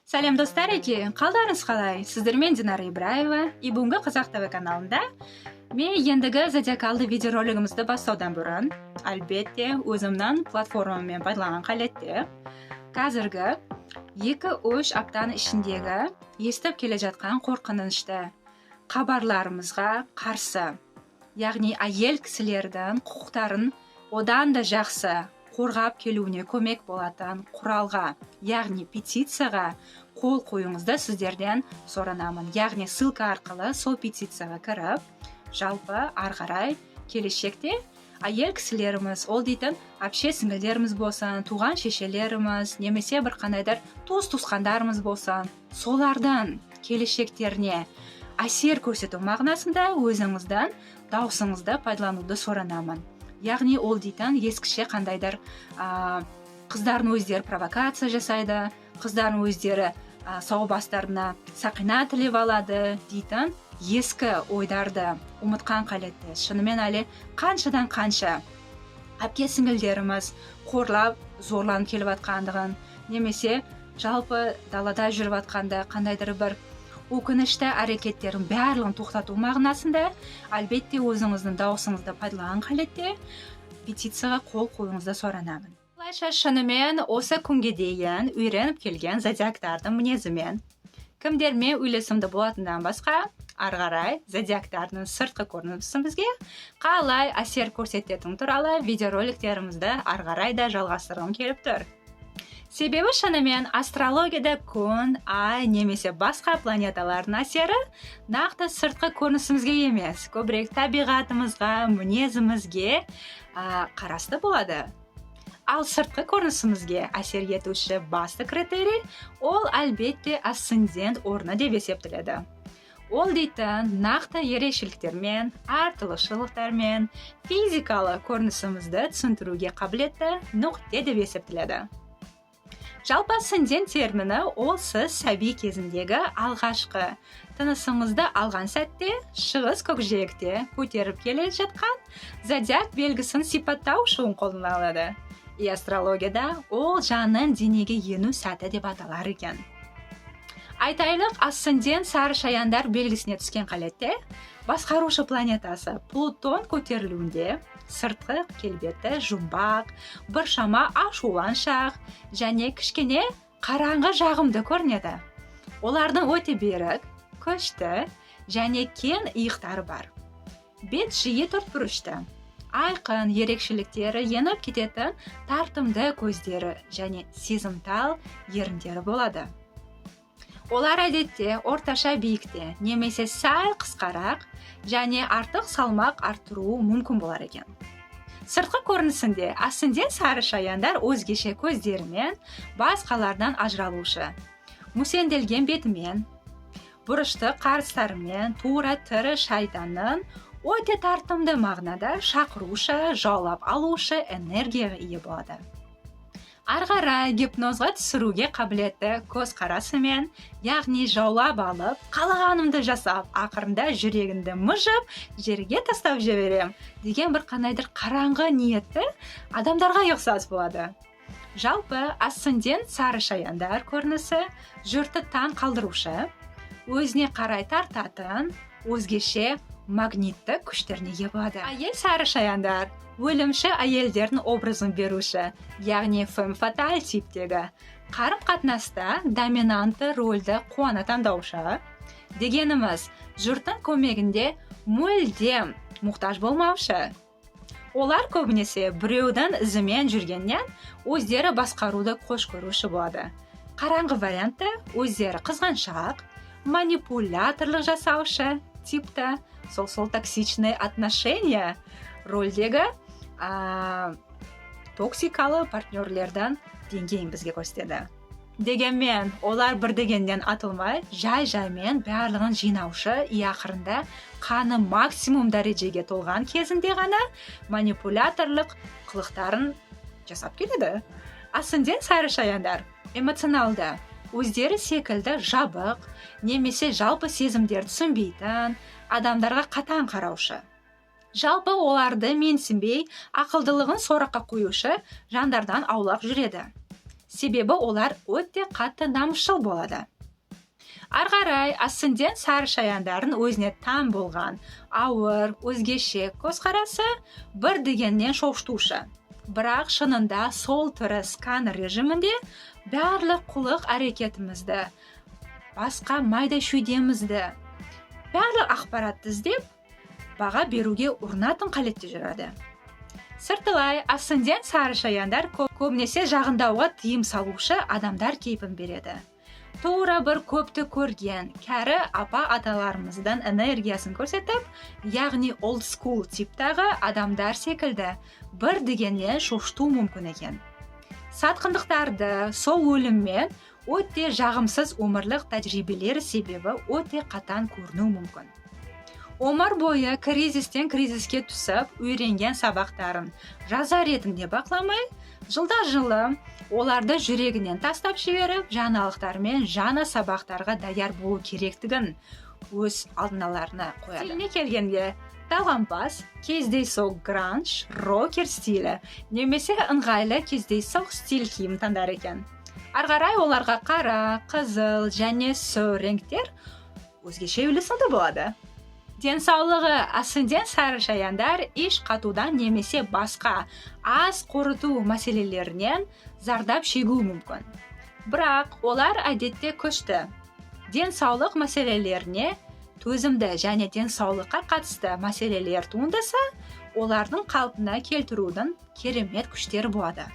Сәлем, достар! Қалдарыңыз қалай? Сіздермен Динара Ибраева. И бүгінгі Қазақ ТВ каналында мен ендігі зодиакалды видеоролигімізді бастаудан бұрын, әлбетте, өзімнің платформаммен пайдаланған қалетте қазіргі 2-3 аптаның ішіндегі естіп келе жатқан қорқынышты хабарларымызға қарсы, яғни әйел кісілердің құқықтарын одан да жақсы қорғап келуіне көмек болатын құралға, яғни петицияға қол қоюыңызды сіздерден сұранамын. Яғни ссылка арқылы сол петицияға кіріп, жалпы ары қарай келешекте әйел кісілеріміз, ол дейтін әпше сіңілдеріміз болсын, туған шешелеріміз немесе бір қандайдыр туыс туысқандарымыз болсын, солардың келешектеріне әсер көрсету мағынасында өзіңіздің даусыңызды пайдалануды сұранамын. Яғни ол дейтін ескіше қандайдыр қыздардың өздері провокация жасайды, қыздардың өздері сау бастарына сақина тілеп алады дейтін ескі ойдарды ұмытқан қалетті, шынымен әлі қаншадан қанша әпке сіңілдеріміз қорлап, зорланып келіп жатқандығын немесе жалпы далада жүріп жатқанда қандайдыр бір өкінішті әрекеттердің барлығын тоқтату мағынасында, әлбетте, өзіңіздің дауысыңызды пайдаланған қалетте петицияға қол қоюыңызды сұранамын. Былайша, шынымен осы күнге дейін үйреніп келген зодиактардың мінезімен кімдермен үйлесімді болатындан басқа, ары қарай зодиактардың сыртқы көрінісі бізге қалай әсер көрсететіні туралы видеороликтерімізді ары қарай да жалғастырғым келіп тұр. Себебі шынымен астрологияда күн, ай немесе басқа планеталардың әсері нақты сыртқы көрінісімізге емес, көбірек табиғатымызға, мінезімізге қарасты болады. Ал сыртқы көрінісімізге әсер етуші басты критерий ол, әлбетте, асцендент орны деп есептеледі. Ол дейтін нақты ерекшеліктермен, артықшылықтармен физикалы көрінісімізді түсіндіруге қабілетті нүкте деп есептеледі. Жалпы, асцендент термині ол сіз сәби кезіндегі алғашқы тынысыңызды алған сәтте шығыс көкжиекте көтеріп келе жатқан зодиак белгісін сипаттау үшін қолданылады. И астрологияда ол жанның денеге ену сәті деп аталар екен. Айтайлық, асцендент сары шаяндар белгісіне түскен қалетте басқарушы планетасы Плутон көтерілуінде сыртқы келбеті жұмбақ, біршама ашуланшақ және кішкене қараңғы жағымды көрінеді. Олардың өте берік, күшті және кең иықтары бар, бет жиі төртбұрышты, айқын ерекшеліктері еніп кететін тартымды көздері және сезімтал еріндері болады. Олар әдетте орташа биікте немесе сәл қысқарақ және артық салмақ арттыруы мүмкін болар екен. Сыртқы көрінісінде асцендент сары шаяндар өзгеше көздерімен басқалардан ажыралушы, мүсінделген бетімен, бұрышты қарыстарымен тура тірі шайтанның өте тартымды мағынада шақырушы, жаулап алушы энергияға ие болады. Ары қарай гипнозға түсіруге қабілетті көзқарасымен, яғни жаулап алып, қалағанымды жасап, ақырында жүрегіңді мыжып, жерге тастап жіберем деген бір қандайдыр қараңғы ниетті адамдарға ұқсас болады. Жалпы, асцендент сары шаяндар көрінісі жұртты таң қалдырушы, өзіне қарай тартатын өзгеше магнитті күштеріне ие болады. Әйел сары шаяндар өлімші әйелдердің образын беруші, яғни фем фаталь типтегі қарым қатынаста доминантты рөлді қуана таңдаушы дегеніміз, жұрттың көмегінде мүлдем мұқтаж болмаушы. Олар көбінесе біреудің ізімен жүргеннен өздері басқаруды қош көруші болады. Қараңғы вариантта өздері қызғаншақ, манипуляторлық жасаушы типті, сол токсичный отношения рөлдегі токсикалы партнерлердің деңгейін бізге көрсетеді. Дегенмен олар бір дегеннен атылмай, жай жаймен барлығын жинаушы и ақырында қаны максимум дәрежеге толған кезінде ғана манипуляторлық қылықтарын жасап келеді. Асцендент сары шаяндар эмоционалды, өздері секілді жабық немесе жалпы сезімдерді түсінбейтін адамдарға қатаң қараушы, жалпы оларды менсінбей, ақылдылығын сораққа қоюшы жандардан аулақ жүреді. Себебі олар өте қатты намысшыл болады. Ары қарай асцендент сары шаяндардың өзіне тән болған ауыр, өзгеше көзқарасы бір дегеннен шошытушы. Бірақ шынында сол түрі сканер режимінде барлық қулық әрекетімізді, басқа майда шүйдемізді, барлық ақпаратты іздеп, баға беруге ұрынатын қалетте жүреді. Сыртылай асцендент сары шаяндар көбінесе жағындауға тыйым салушы адамдар кейпін береді. Тура бір көпті көрген кәрі апа аталарымыздың энергиясын көрсетіп, яғни old school типтағы адамдар секілді бір дегеннен шошыту мүмкін екен. Сатқындықтарды сол өліммен өте жағымсыз өмірлік тәжірибелер себебі өте қатаң көрінуі мүмкін. Өмір бойы кризистен кризиске түсіп үйренген сабақтарын жаза ретінде бақыламай, жылда жылы оларды жүрегінен тастап жіберіп, жаңалықтар мен жаңа сабақтарға даяр болу керектігін өз алдыналарына қояды. Стиліне келгенде, талғампаз кездейсоқ гранж, рокер стилі немесе ыңғайлы кездейсоқ стиль киім таңдар екен. Ары қарай оларға қара, қызыл және сұр реңктер өзгеше үйлесімді болады. Денсаулығы: асцендент сары шаяндар іш қатудан немесе басқа ас қорыту мәселелерінен зардап шегуі мүмкін. Бірақ олар әдетте күшті, денсаулық мәселелеріне төзімді және денсаулыққа қатысты мәселелер туындаса, олардың қалпына келтірудің керемет күштері болады.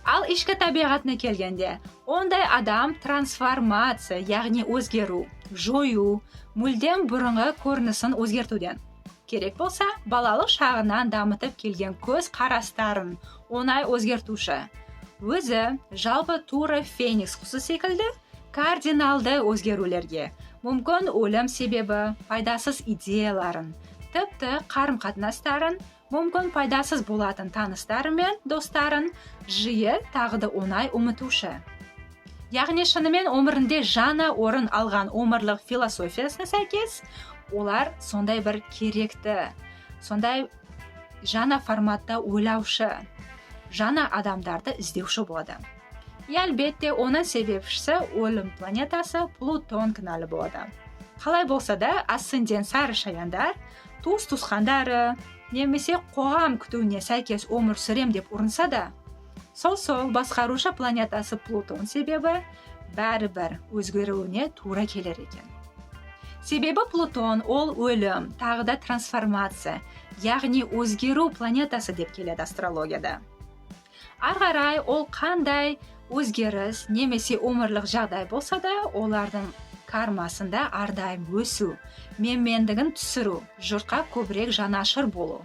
Ал ішкі табиғатына келгенде, ондай адам трансформация, яғни өзгеру, жою, мүлдем бұрынғы көрінісін өзгертуден, керек болса, балалық шағынан дамытып келген көз қарастарын оңай өзгертуші. Өзі жалпы тура феникс құсы секілді кардиналды өзгерулерге, мүмкін өлім себебі пайдасыз идеяларын, тіпті қарым қатынастарын, мүмкін пайдасыз болатын таныстары мен достарын жиі тағы да оңай ұмытушы. Яғни шынымен өмірінде жаңа орын алған өмірлік философиясына сәйкес, олар сондай бір керекті, сондай жаңа форматта ойлаушы, жаңа адамдарды іздеуші болады. И әлбетте, оның себепшісі өлім планетасы Плутон кінәлі болады. Қалай болса да, асцендент сары шаяндар туыс туысқандары немесе қоғам күтуіне сәйкес өмір сүрем деп ұрынса да, сол басқарушы планетасы Плутон себебі бәрібір өзгеруіне тура келер екен. Себебі Плутон ол өлім, тағы да трансформация, яғни өзгеру планетасы деп келеді астрологияда. Ары қарай ол қандай өзгеріс немесе өмірлік жағдай болса да, олардың кармасында әрдайым өсу, менмендігін түсіру, жұртқа көбірек жанашыр болу.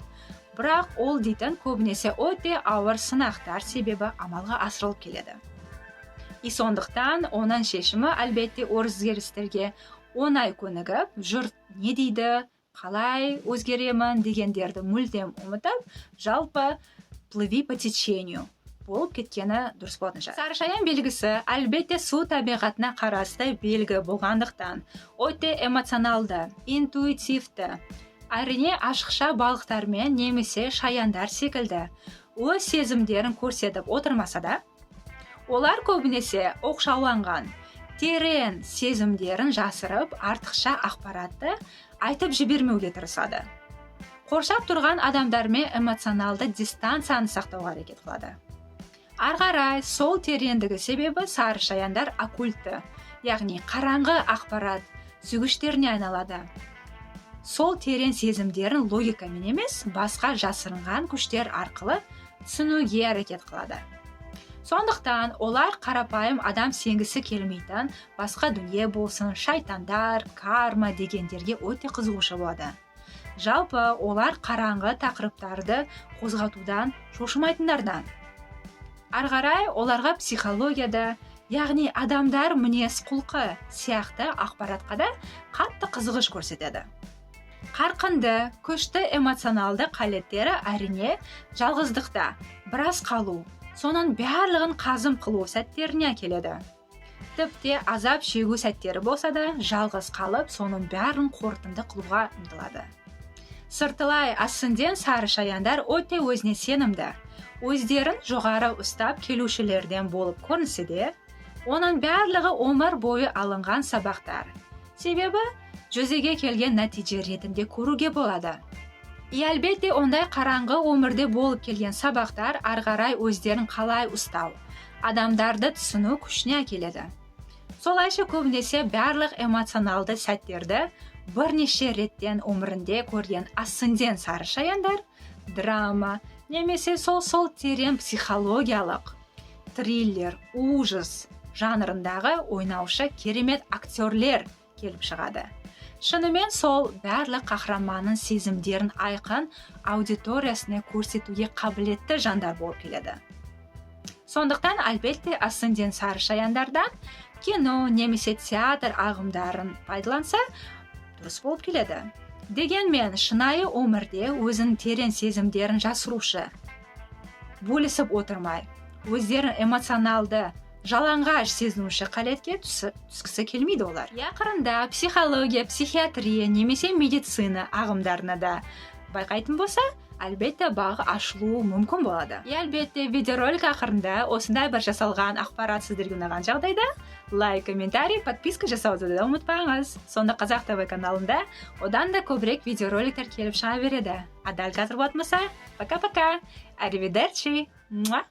Бірақ ол дейтін көбінесе өте ауыр сынақтар себебі амалға асырылып келеді. И сондықтан оның шешімі әлбетте өзгерістерге оңай көнігіп, жұрт не дейді, қалай өзгеремін дегендерді мүлдем ұмытып, жалпы плыви по течению болып кеткені дұрыс болатын шығар. Сары шаян белгісі әлбетте су табиғатына қарасты белгі болғандықтан, өте эмоционалды, интуитивті, әрине, ашықша балықтармен немесе шаяндар секілді өз сезімдерін көрсетіп отырмаса да, олар көбінесе оқшауланған, терең сезімдерін жасырып, артықша ақпаратты айтып жібермеуге тырысады. Қоршап тұрған адамдармен эмоционалды дистанцияны сақтауға әрекет қылады. Ары қарай сол тереңдігі себебі сары шаяндар оккультті, яғни қараңғы ақпарат сүйгіштеріне айналады. Сол терең сезімдерін логикамен емес, басқа жасырынған күштер арқылы түсінуге әрекет қылады. Сондықтан олар қарапайым адам сенгісі келмейтін басқа дүние болсын, шайтандар, карма дегендерге өте қызығушы болады. Жалпы олар қараңғы тақырыптарды қозғатудан шошымайтындардан. Ары қарай оларға психологияда, яғни адамдар мінез құлқы сияқты ақпаратқа да қатты қызығыш көрсетеді. Қарқынды, күшті эмоционалды қалеттері, әрине, жалғыздықта біраз қалу, соның барлығын қазым қылу сәттеріне әкеледі. Тіпті азап шегу сәттері болса да, жалғыз қалып, соның бәрін қорытынды қылуға ұмтылады. Сыртылай асцендент сары шаяндар өте өзіне сенімді, Өздерін жоғары ұстап келушілерден болып көрінсе де, оның барлығы өмір бойы алынған сабақтар. Себебі жүзеге келген нәтиже ретінде көруге болады. И әлбетте, ондай қараңғы өмірде болып келген сабақтар ары қарай өздерін қалай ұстау, адамдарды түсіну күшіне әкеледі. Солайша, көбінесе барлық эмоционалды сәттерді бірнеше реттен өмірінде көрген асцендент Сары шаяндар драма немесе сол терең психологиялық триллер, ужас жанрындағы ойнаушы керемет актерлер келіп шығады. Шынымен, сол барлық қаһарманның сезімдерін айқын аудиториясына көрсетуге қабілетті жандар болып келеді. Сондықтан, әлбетте, асцендент Сары шаяндардан кино немесе театр ағымдарын пайдаланса, дұрыс болып келеді. Дегенмен шынайы өмірде өзінің терең сезімдерін жасырушы, бөлісіп отырмай, өздерін эмоционалды жалаңғаш сезінуші қалетке түскісі келмейді олар. Ақырында психология, психиатрия немесе медицина ағымдарына да байқайтын болса, әлбетте, бағы ашылуы мүмкін болады. И әлбетте, видеоролик ақырында осындай бір жасалған ақпарат сіздерге ұнаған жағдайда, лайк, комментарий, подписка жасауды да ұмытпаңыз. Сонда Қазақ ТВ каналында одан да көбірек видеороликтер келіп шыға береді. А дәл қазір болатын болса, пока пока, аривидерчи. Муа!